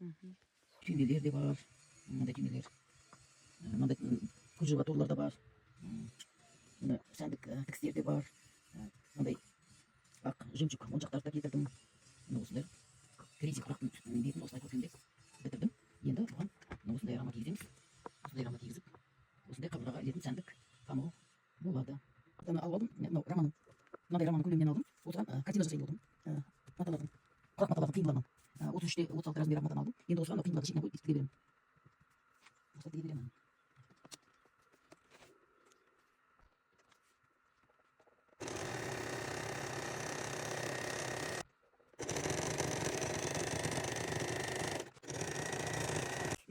Түймелер де бар, мынандай түймелер, мынандай кружева торлар да бар, мына сәндік тігістер де бар, мынандай ақ жемчуг моншақтарды да келтірдім. Мына осындай терезе құрақтың бетін осылай көркемдеп бітірдім. Енді бұған мына осындай рама кигіземіз. Осындай рама кигізіп, осындай қабырғаға ілетін сәндік панно болады. Мынаны алып алдым, мынау раманың, мынандай раманың көлемінен алдым. Осыған картина жасайын деп отырмын. Маталардың, құрақ маталардың қиындыларынан. 33-те 36 размер матаны алдым. Енді осыған қиындыларды шетіне қойып тіге беремін. Осылай тіге беремін.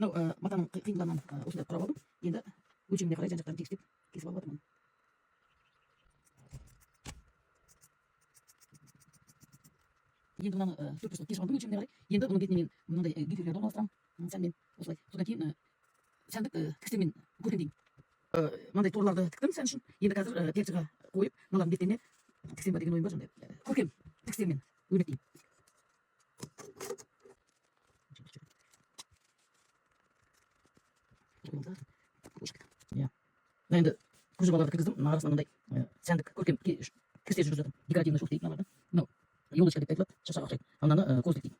Мынау матаның қиындыларынан осындай құрап алдым. Енді өлшеміне қарай жан жақтарын тегістеп кесіп алып жатырмын. Енді мынаны төрт бұрыштық кесіп алдым өлшеміне қарай. Енді бұның бетіне мен мынандай гиферлерді орналастырамын сәнмен осылай. Содан кейін сәндік тігістермен көркемдеймін. Мынандай торларды тіктім сән үшін. Енді қазір перчиға қойып, мыналардың беттеріне тіксем ба деген ойым бар, сондай көркем тігістермен өрнектеймін. Иә. Мына енді кружеваларды кіргіздім. Мына арасына мынандай сәндік көркем тігістер жүргізіп жатырмын. Декоративный шов дейді мыналарды. Мынау елочка деп те айтылады, шашаға ұқсайды. Ал мынаны козлик дейді.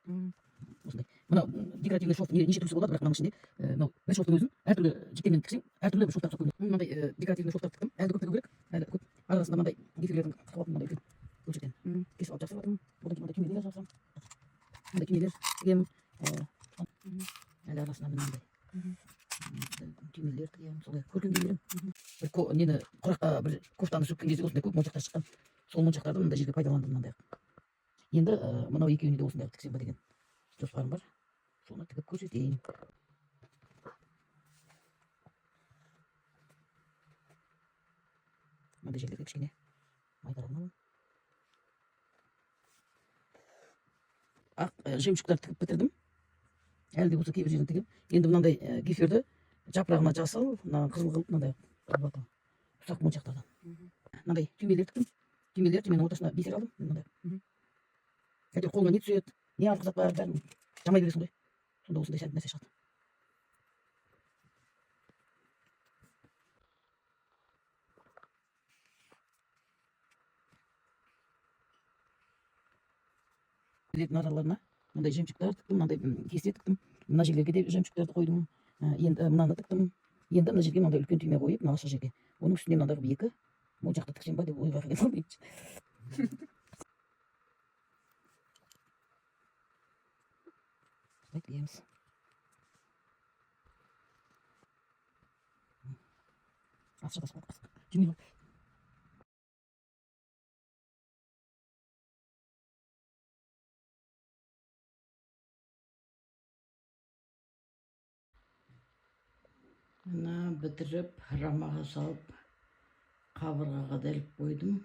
Осындай. Мынау декоративный шов неше түрлісі болады, бірақ мынаның ішінде мынау бір шовтың өзін әртүрлі жіптермен тіксең, әртүрлі бір шовтар ұқсап көрінеді. Мынандай декоративный шовтар тіктім. Әлі көп тігу керек, әлі көп. Арасында мынандай гиферлердің қырқып алдым, мынандай үлкен бөлшектен. Кесіп алып жапсырып жатырмын. Одан кейін мынандай түймелер жапсырамын. Мынандай түймелер тігемін. Әлі арасына мынандай түймелер тігемін, солай көркемдей беремін. Бір нені құраққа бір кофтаны сөккен кезде осындай көп моншақтар шыққан. Сол моншақтарды мындай жерге пайдаландым мынандай. Енді мынау екеуіне де осындай тіксем ба деген жоспарым бар. Соны тігіп көрсетейін. Мынандай жерлерге кішкене майдарақ аламын. Ақ жемчугтар тігіп бітірдім. Әлі де болса кейбір жерін тігемін. Енді мынандай гиферді жапырағына жасыл, мына қызыл қылып мынандай қылып жатырмын. Ұсақ моншақтардан. Мынандай түймелер тіктім. Түймелер, түйменің ортасына бисер алдым. Мынандай. Әйтеуір қолыңа не түседі, не артық зат бар, бәрін жамай бересің ғой. Сонда осындай сәнді нәрсе шығады. Араларына мындай жемчугтар тіктім, мынандай кесте тіктім. Мына жерлерге де жемчугтарды қойдым. Енді мынаны тіктім. Енді мына жерге мынандай үлкен түйме қойып, мына ашық жерге. Оның үстіне мынандай қылып екі моншақты тіксем ба деп ойға келген. Осылай тігеміз. Аз шатасып қалдық. Жүрмей қалды. Мына бітіріп, рамаға салып, қабырғаға да іліп қойдым.